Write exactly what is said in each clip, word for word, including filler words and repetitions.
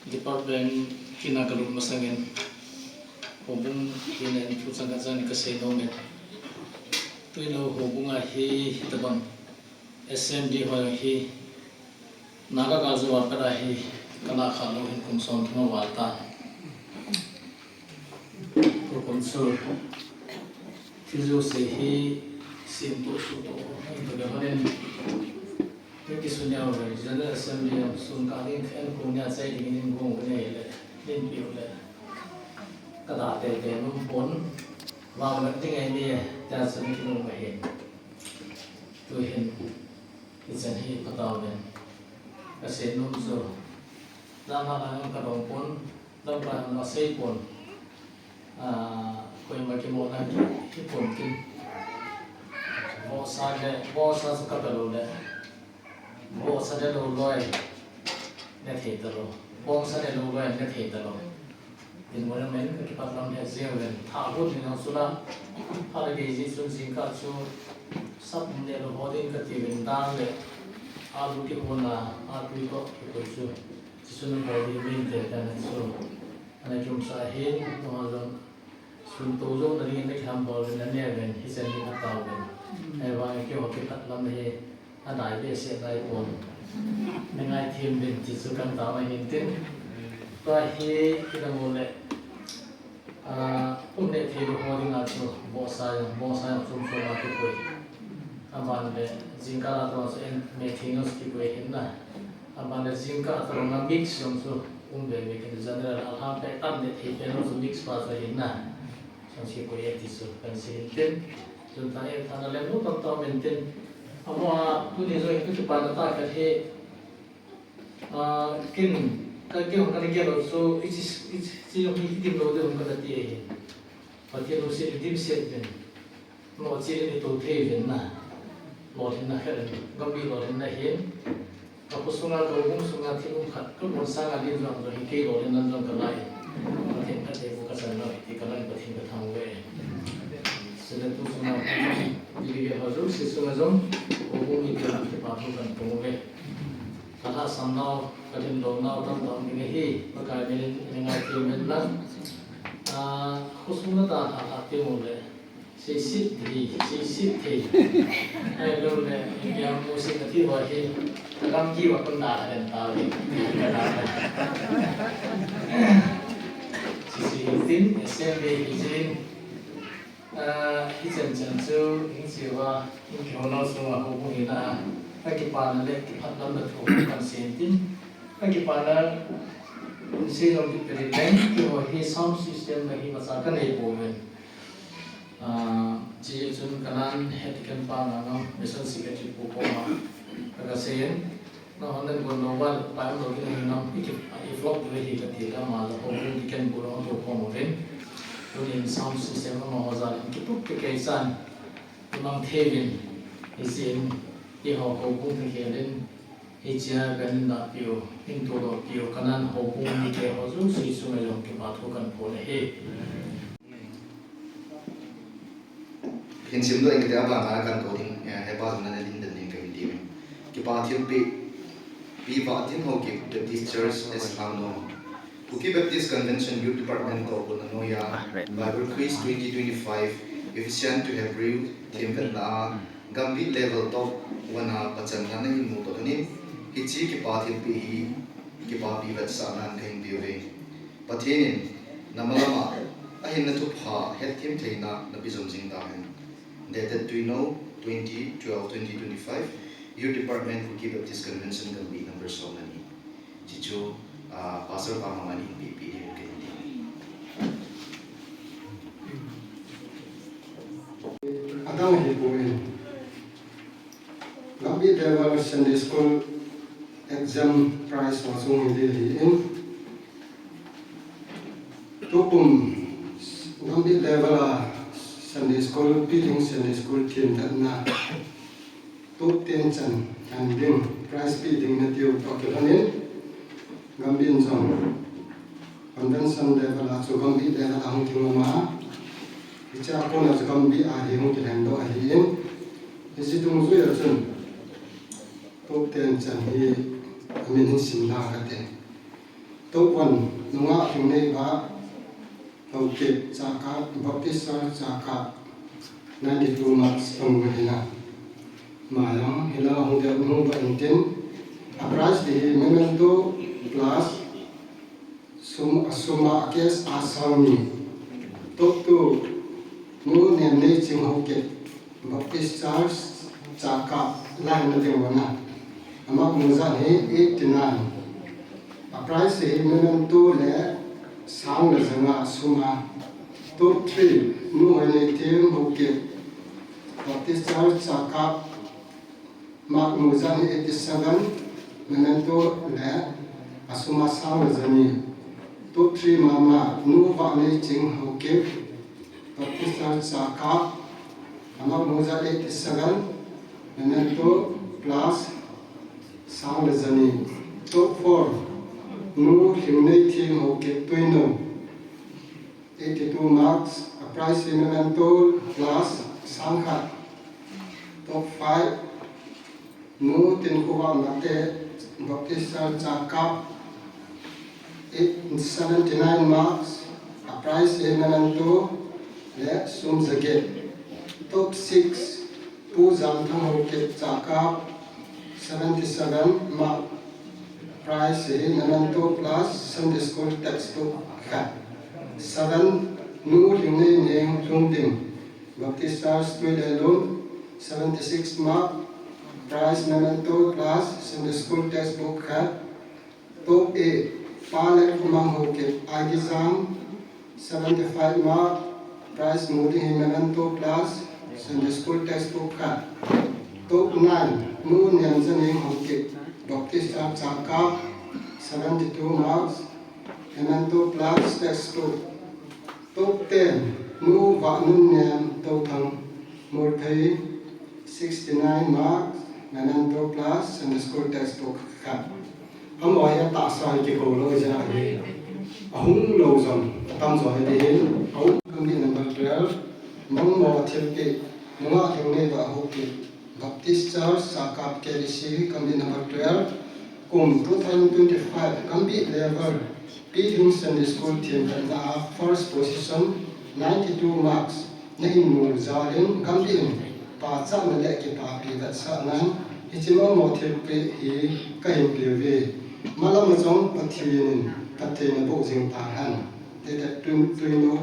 Department kina kalut masangin, houbung kina in thu chang khat chang ni kasei nom in. Tuin houbung a hi, hitabang S M D ho hi, Naga gal jou a pat a hi, kana kha lou hin kum som thum aval ta. Ko kum su, thil jouse hi, sim to su to, to ka honen. Hiti sun neo ve, General Assembly a sun kah ding khen ko nia chai ding in gong u nei le, din piu le. Ka da teitei nom pon, vang vet ding ahi ni, tia chun kinom ahi. Tuhin, hichan hi phatau ven. Kasei nom chu, lamhang a ka dong pon, lamkai hon asei pon. Ah, koima kimohna ki, kipon kin. Vohsa le, vohsa chu ka pe lou le. Vohsa le lou loi. Ne thei talou. Vohsa le lou loi, ne thei talou. Tin mo na men ka kipat lam he jing ven. Tha hut ni nang sula. Pha le gei ji sun jing ka chu. Sap ne lou ho din ka ti ven dang le. A lu ki hona, a tui ko ki ko chu. Chi sun ho di min te ka na chu. Ana kiumsa hin, nunga jong, sun to jong na ding in na kihambol uvin na neh uvin, hichan hi na tao uvin. Ahivangin keiho kiphat lam hi, adai behseh nai pon. Na ngaithem uvin, ti chu kan tao ahin tin. Tua hi, kidang u le, ah, um neh thei lou ho dinga chu, vohsa jong, vohsa jong chom chom a kipui. Aban le, jingkah a tong chu en, me thei jong chu kipui ahin na. Aban le jingkah a tong a mix jong chu um veve kin general a lhang peh tam le thei pen jong chu mix pa chu ahin na. Jong chu koi e ti chu kan sei hin tin. Chun ta e thana le mu tam tam in tin. Amaho a tuni jong hi kipana tah khat hi, ah, kin, ka kin hung kana gel u chu, hichi, hichi jong hi kidim lou ding hung kana ti ahi. Pathen lungset in dimset uvin. Lolhin in ito thei uvin na. Lolhinna khat in, Gambih lolhinna hin. Ka kho sunga, ka houbung sunga thil um khat, ka bon sanga din jong jong hi kei lolhinna jong ka lai. Pathen khatvei bou ka chan lou, ti ka lai Pathen ka thangvah uve. Chule tu sunga, delegate ho jouse sunga jong, houbung mite kipa thu kan phong uve. Ka lhahsam nau, ka dinlou nau tamtah um ding ahi, Pakai min in ngaithem uvin lang. Ah, kho sunga ta lhah lhah teng u le. Seiset thei, seiset thei. Ahilou le, ipi ham musit na ti ho hi, ka gamgi uva kon da den tauve. Sisi hitin, S M B hitin, ah, hichan chan chu, hing cheuva, hing kihou nau sunga houbung hina, ka kipana le, kiphatlamna thu kan sei tin, ka kipana, sei jong kipah in, keiho hi sound system la hi imacha ka nei pouvin. Ah, chuti chun kanan head deacon pa nangam mission secretary pu koma ka kasei in, nahon nan gon lou uva pai lou ding ahi nam, i ki, i vlog ding ahi kati le ama jong houbung deacon pu jong atou khom uvin. Tunin sound system amaho jal in kitup kikei chan i mang thei uvin, hiche in eiho houbung thil khel in hichea kan in dah piu, in toh doh piu, kanan houbung mite ho jouse chunga jong kipa thu kan phong ahi. Hin simdoh inge tia banga kan to ding, eh, hepa jong nana din den ding kahin ti uve. Kipa thilpeh, Pi Vatinho Kip, Baptist Church, S Langno. Kuki Baptist Convention Youth Department toh kona noiya, Bible Quiz twenty twenty-five, Ephesians to Hebrew, themvetna a, Gambih level top one a pachanna nahin mudoh lhonin, hiche kipa thilpeh hi, kipapi vetsahnan kahin peuve. Pathen in, namalam a, ahinna thupha, hetthem theina, napeh jom jing tahen. Dated Tuinao, twenty twelve, twenty twenty-five, Youth Department, Kuki Baptist Convention, Gambih number som le ni. Chuchu, ah, Pastor pa mama in pehpeh ding kahin ti. Adang hipoi. Gambih level Sunday School exam prize ho sung hi ding ahin. Tukum Gambih level a Sunday School, Piding Sunday School themthatna. Top ten chan lhen ding, prize pe ding natiu toh kilhonin, Gambih in jong, convention level a chu Gambih level a hung kingam a, hichea kona chu Gambih a hi hung kilhen doh ahin, hiche dungjui a chun, top ten chan hi, Amin hin simlang kate. Top one, Nungah Lhingneiva, Haokip, Chakap, Baptist Church, Chakap, ninety-two marks amu hina. Ama jong hilai a hung ding, hung ding intin. A prize hi memento plus sum, a sum a cash a sang ni. Top two, Nu Nemneiching, Haokip, Baptist Church, Chakap, line na ding wana. Ama mu jat hi eighty-nine. A prize hi memento le sang le ja nga sum a. Top three, Nu Hoineithim, Haokip, Baptist Church, Chakap, ama mu jat hi eighty-seven, memento le a sum a sang le ja ni. Top three mama, Nu Vahneiching, Haokip, Baptist Church, Chakap, ama mu jat eighty-seven, memento plus sang le ja ni. Top four, Nu Lhingneithim, Haokip, Tuinou, eighty-two marks, a prize hi memento plus sang khat. Top five, Nu Tinkhovah Mate, Baptist Church, Chakap, eight, seventy-nine marks, a prize hi memento le sum ja get. Top six, Pu Jamthang, Haokip, Chakap, seventy-seven mark, prize hi memento plus Sunday school textbook khat. Seven, Nu Lhingneineng, Lungding, Baptist Church, Tuilelun, seventy-six mark, prize memento plus Sunday school textbook khat. Top eight, Pa Lekkhomang, Haokip, Aigijang, seventy-five mark, prize mu ding hi memento plus Sunday school textbook khat. Top nine, Nu Nemjaneng, Haokip, Baptist Church, Chakap, seventy-two marks, memento plus textbook. Top ten, Nu Vahnunnem, Touthang, Morphei, sixty-nine marks, memento plus Sunday school textbook khat. Amaho hi atahsa hi kikou lou jeh ahi. Ahung lou jong atam jo hi ding hin. Aum, Gambih number twelve, Mangmo Thilpeh, Nungah Lhingneiva, Haokip, Baptist Church, Chakap, K B C, Gambih number twelve, kum two thousand twenty-five Gambih level, Pilhing Sunday School themkhatna a first position, ninety-two marks, nahin mu jal in Gambih in pachatna le kipapi vetsahnan hiche Mangmo Thilpeh hi kahin peuve. Malam a jong Pathen in phatthei naboh jing tahen. Dated twen-, twenty,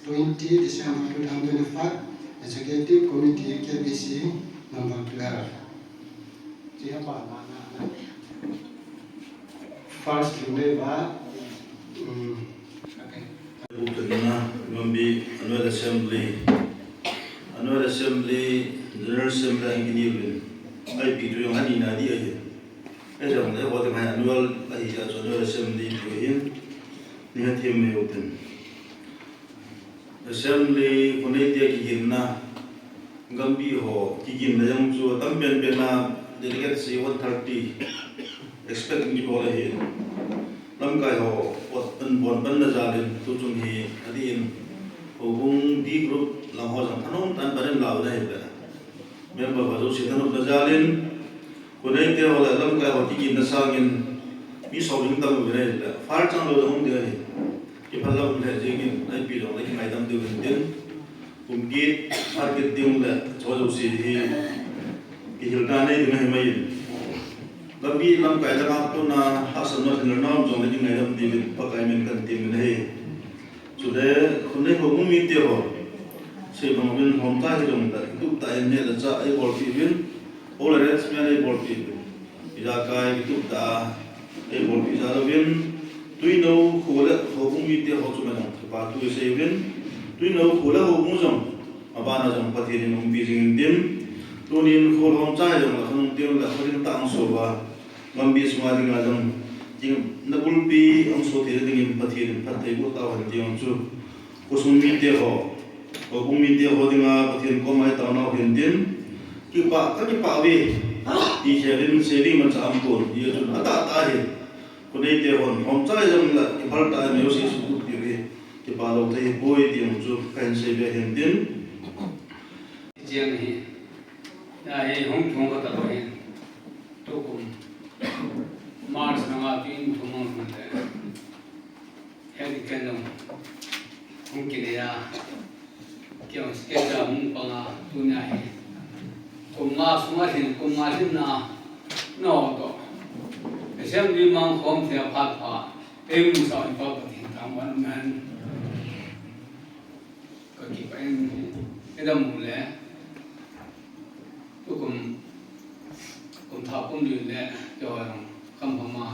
twenty December two thousand twenty-five, Executive Committee, K B C, number twelve. Chi ha pa na na na. First Lhingneiva, um, okay. Bukatna, Gambih Annual Assembly. Annual Assembly, General Assembly ang kini uvin. I P tu jong anina di ahi. Ejong le, hote mai annual ahi a chu Annual Assembly tu hin. Ni ha thim me utin. Assembly khonei te kiginna, Gambih ho kiginna jong chu atam penpen a, delegates hi one thirty expect in kibol ahi. Lamkai ho, pot pan bon pan na jal in, tuchung hi, adih in, houbung D group lang ho jong thanom tah in pan in launa ahi le. Member ho jouse thanom na jal in, Khonei te ho le lamkai ho kiginna sangin mi som ding tam uvin ahile, far chang lou jong um ding ahi. Kiphal lam um lheh jengin, I P jong le kingaidam diu hin tin, kum kit, far kit ding le, chu jouse hi kihilna nei ding ahi mai in. Gambih lamkai lama kona hahsatna lhinna um jong le kingaidam diu hin, Pakai min kan ti min ahi. Chule, khonei houbung mite ho, sei bang uvin lhomcha hijongle, kitup tah in neh le chah eibolpeh uvin, o le rest men eibolpeh uvin. Ijakai kitup tah a eibolpeh jal uvin, Tuinou kho le houbung mite ho chu majong kipa thu isei uvin, Tuinou kho le houbung jong, abana jong Pathen in umpi jing intin, tunin kho lhomcha hijongle, khonung teng le kho ding tah angso uva, Gambih sunga dinga jong, ding, na bulpi angso thei dingin Pathen in phatthei boh tauhen ti jong chu. Khosung mite ho, houbung mite ho dinga Pathen koma itaonau hin tin, kipa, kakipah uve, ti khel in sei ding manchah aumpon, hijeh chun atah tah hi. Khonei te hon, lhomcha hijongle, kiphal tah in jouse suhtup diu hi, kipa lou thei hipoi ti jong chu, kahin seibe hin tin. Jeng hi, na hi hung thung kha talou hin, tukum. March langa tin thumang le. Hedi kenong. Hung kinea. Kiang sketa hung panga tunia hi. Kum nga sunga hin, kum nga hin na. No to. Assembly mang khom thei phat pha. Ei mu sa i pa Pathen thangvah in. Ka kipah in, i dam u le, tukum, kum thah kum li le, keiho jong kham kham a,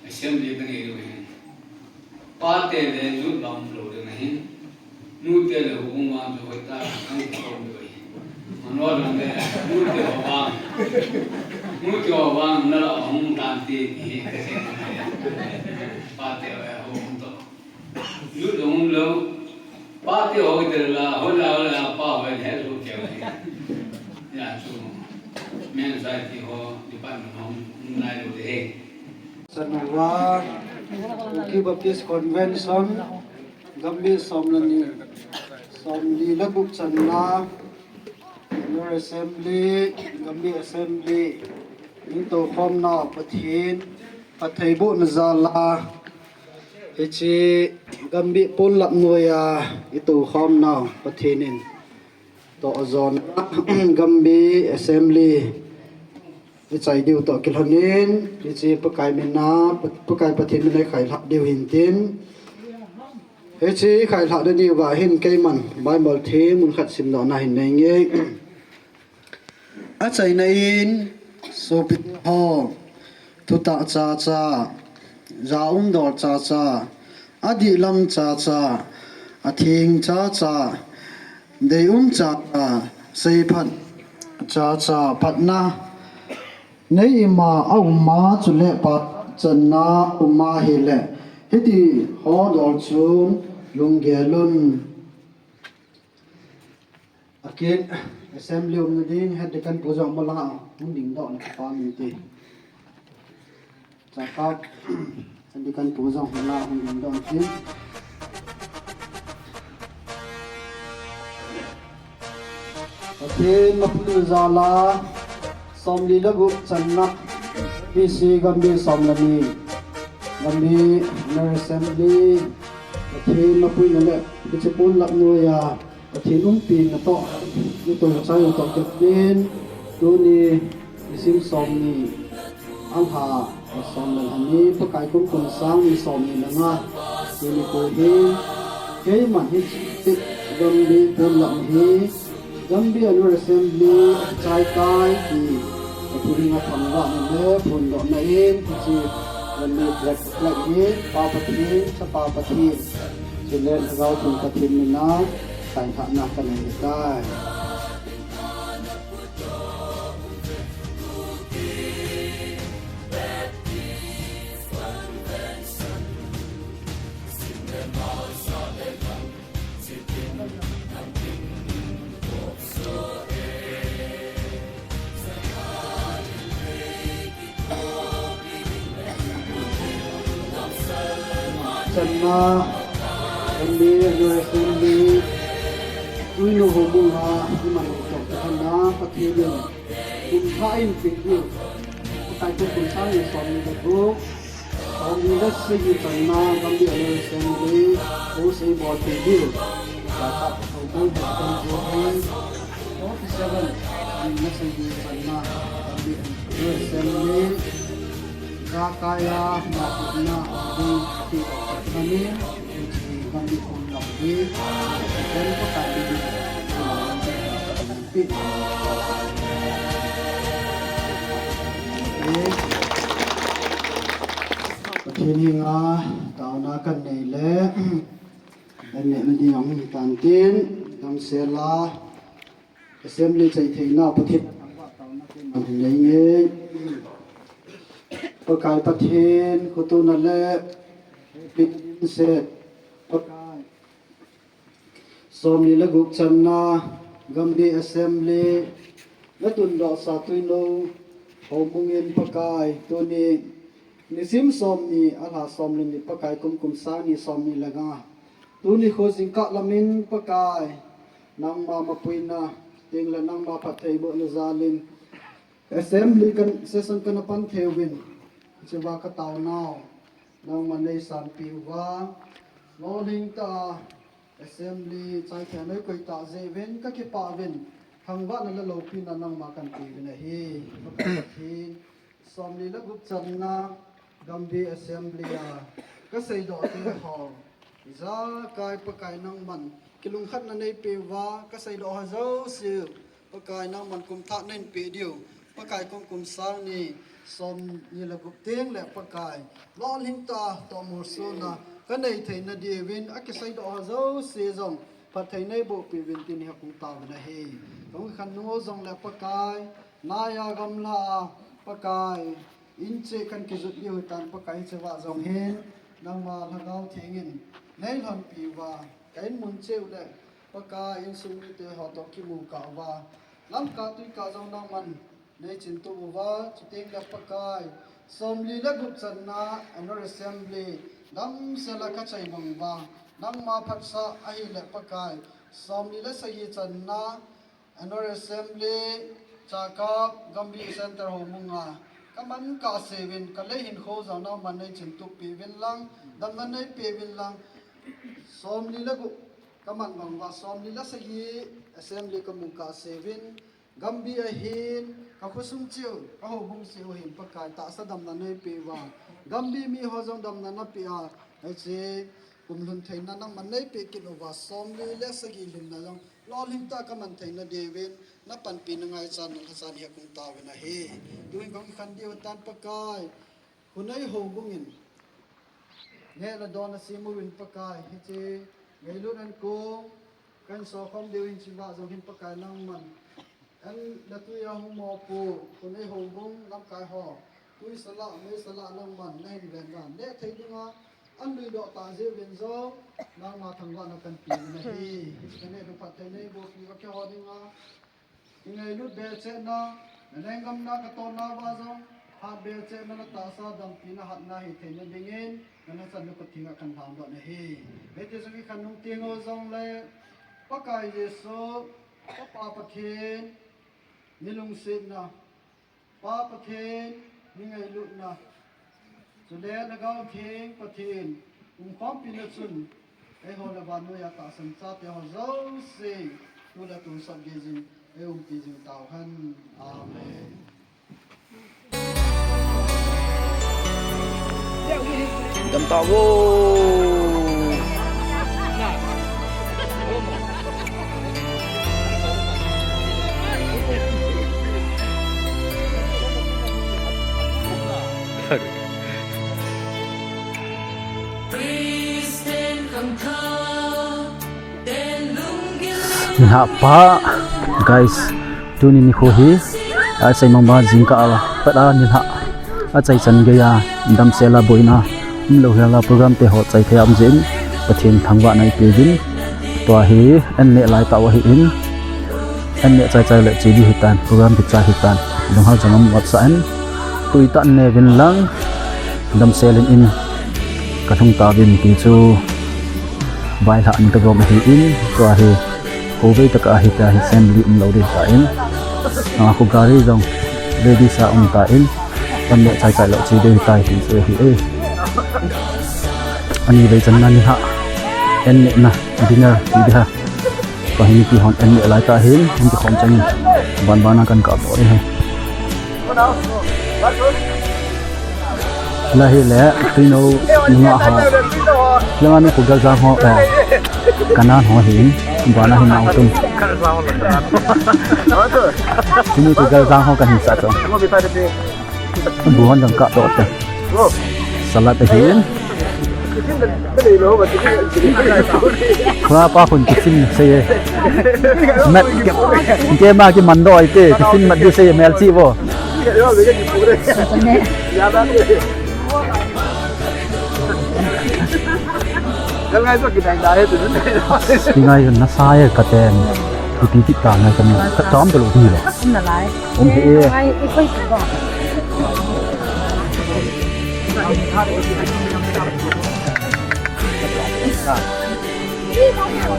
assembly ka nei diu ahin. Pate le youth vang lou ding ahin. Nute le houbung vang chu hoitah a, ang kikhom diu ahin. Mano jong le, nute ho vang. Nute ho vang, na la hung tan te, ti hi, ka sei. Pate le houbung to. Lut jong um lou. Pate ho tel la, ho la, ho la, pa ho he lou keu he. Ya chu. Men sai ti ho, department ho, um nai lou de he. Channa, Kuki Baptist Convention, Gambih som le ni, som li le gup channa, General Assembly, Gambih Assembly, min toukhomna Pathen, phattheibohna jal a, Hiche Gambih ponlap noiya i toukhomnau Pathen in toh ajon a Gambih Assembly i chai diu toh kilhonin, hiche Pakai mina, Pakai Pathen mina i khailhah diu hintin. Hiche i khailhah na diuva hin keiman Bible theng mun khat simdohna hin nei nge. Achaina in, sopite ho, thutah chacha, ja um dol chacha, adihlam chacha, atheng chacha, deium chacha, seiphat chacha, phatna nei ima a um a, chule pachatna um a hile, hiti ho dol chun lunggel un. Akin assembly umna ding head deacon pu jong malanga hung dingdoh na pa min ti. Chakap head deacon pu jong malanga hung dingdoh na tin. Pathen mapui jal a, som li le gup channa, P C Gambih som le ni, Gambih General Assembly, Pathen mapuina le, hiche ponlap noiya, Pathen umpina toh, i tou chai u toh kilhonin, tuni, nisim som ni, alha, som le lha ni, Pakai kum kum sang ni som ni le nga, tuni nikho hi, keiman hiche, Gambih ponlap hi, Gambih General Assembly, chai tai ti, Pathen in athangvah na le, phondohna in, hiche, Gambih flag, flag hi, Pa Pathen, Chapa Pathen, chule Lhagao Theng Pathen mina, khailhahna ka nei tai. Channa, Gambih General Assembly, Tuinou houbung a, iman u toh kilhonin, Pathen in, kum thah in peh diu, Pakai kum kum sang ni som ni le gup, som ni le sagi channa, Gambih General Assembly, post eibol peh diu, Chakap houbung head deacon pu in, forty seven, ni le sagi channa, Gambih General Assembly, Jakaya, Nakuna, Adi, Ati, Kami, Ati, Kami, Kum, Lam, Di, Ati, Ken, Ko, Kami, Ati, Ati, Ati, Pathen henga taona kanei le, aneh nading aum hitan tin, damsel a, Assembly chai theina Pathen, man hin nei nge. Pakai Pathen, khotona le, pin set, Pakai. Som ni le gup channa, Gambih Assembly, natundoh sa Tuinou, houbung in Pakai, tuni, nisim som ni, alha som le ni Pakai kum kum sang ni som ni le nga. Tuni kho jingkah lamin Pakai, nangma mapuina, ding le nangma phattheibohna jalin. Assembly kan, session kana pan thei uvin. Hichea kataonau nangman neisanpeh uva, lolhing tah a assembly chaithei a neikoi tah jeh uvin kakipah uvin, thangvahna le loupina nangma kahin pe uvin ahi. Ka Pathen, somli le gup channa Gambih Assembly a kaseidoh teho ijakai Pakai nangman kilungkhatna neipeh uva, kaseidoh ho jouse Pakai nangman kumthah nahin peh diu, Pakai kum kum sang ni somni le gup tengle Pakai lolhing tah a tohmolsona kanei theina diuvin, akiseidoh ho jouse jong phatthei neiboh peh uvin tin hi kahung taovin ahi. Kahung khen nung u jongle Pakai, naiya gamla a Pakai, in cheh kahin kijot diu hitan Pakai, hichea jong hin nangma Lhagao Theng in neilhonpi uva, ka in mun cheh u le Pakai, insung mite ho toh kimu kah uva, lamkah tuikah jong nangman neichintup uva, chutengle Pakai, somli le gup channa Annual Assembly damsel a kachai bang uva, nangma phatsah ahile Pakai, somli le sagi channa Annual Assembly Chakap Gambih Center Houbung a kaman kahse uvin, kalei hinkho jong nangman neichintup peh uvin lang, damna neipeh uvin lang, somli le gup kaman bang uva, somli le sagi Assembly kamu kahse uvin, Gambih a hin kakhosung cheh u, kahoubung cheh u hin Pakai tahsa damna neipeh uva, Gambih miho jong damna napeh a, hiche kum lhun theina nangman neipeh kit uva, somli le sagi lhinna jong lolhing tah a kaman theina diuvin napanpina ngaichan nalhachan hi kahung taovin ahi. Tuhin kahung kikhen diu hitan Pakai, Khonei Houbung in ngehna donna sem uvin Pakai, hiche Ngailut an kong kahin sokhom diu hin, hichea jong hin Pakai nangman an le tui a hung mopo Khonei Houbung lamkai ho, tui salah mei salah nangman nahin venna, neh thei dinga an luidoh tah jeh uvin jong nangma thangvahna kahin pe uvin ahi. Kaneh phatthei neiboh peh uva keiho dinga kingailut bechehna, na lenggam na katonna uva jong, hat bechehna le tahsa dampi na hatna hitheina dingin, nalhachan nakhut thenga kahin lhangdoh nahi. Hiti chun kikhen nung teng u jongle, Pakai Jesu, Papa Pathen, nalungsetna, Pa Pathen, nangailutna, chule Lhagao Theng Pathen umkhompina chun, eiho le vannoi a tahsan chate ho jouse, tu le tun sot gei jing, eiumpi jing tauhen. Amen. Dam tauvo. Nilhah pha, guys, tuni nikho hi, aseimang ba jingkah a pat a nilhah achaichan geiya damsel a boina umlou hel a program te ho chai thei a um jeh in Pathen thangvahna ipeuvin, tua hi an neh lai tah u ahin, an neh chaichai le che ding hitan, program kichai hitan, lunghang jong um vetsah in, tui tah in ne uvin lang, damsel in in kalhung tauvin ti chu vailhah in kagom ahin, tua hi khovei tah a hitia hi family umlou ding tan, a, khu gari jong ready sa um tan, an neh chaichai lou che ding hitai ti chu ahi e. Ani vei channa nilhah an nehna dinner ti ding ahi. Tua hi mipi hon an neh lai tah hin, hung kikhom chang in, banban a kan kap doh ding ahi. Hilai hi le, tuinou nungah ho. Langa nu Pu Galjang ho, eh, Kanan ho hin, bana hin nau tum. Tuinou Pu Galjang ho kan hin sa chong. Bu hon jong kap doh te. Salad ahin. Khula pa khun tiffin sei e. Mat ke, ke ma kiman doh ai te, tiffin mat ding sei e, melchi vo. Kingai jong nasa e katen. Ipi ti ta ngai kan ka tam ta lou ti lo. Um na lai. Um hi e. Ngai, i koi ti ba.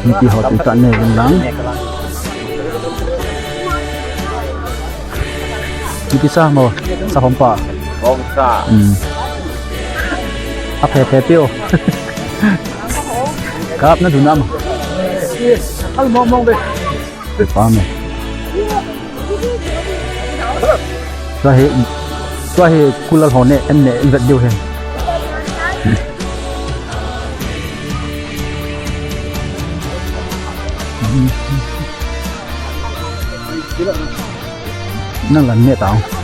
Mipi ho tui tah ne uvin lang. Mipi sa mo, sa hom pa. Bongsa. Hmm. A phe phe tio. Kap na du nam. Yes. Al mong mong be. Pa me. Tua hi, tua hi kulal ho ne, en ne, en vet diu hi. Nang lan ne tao.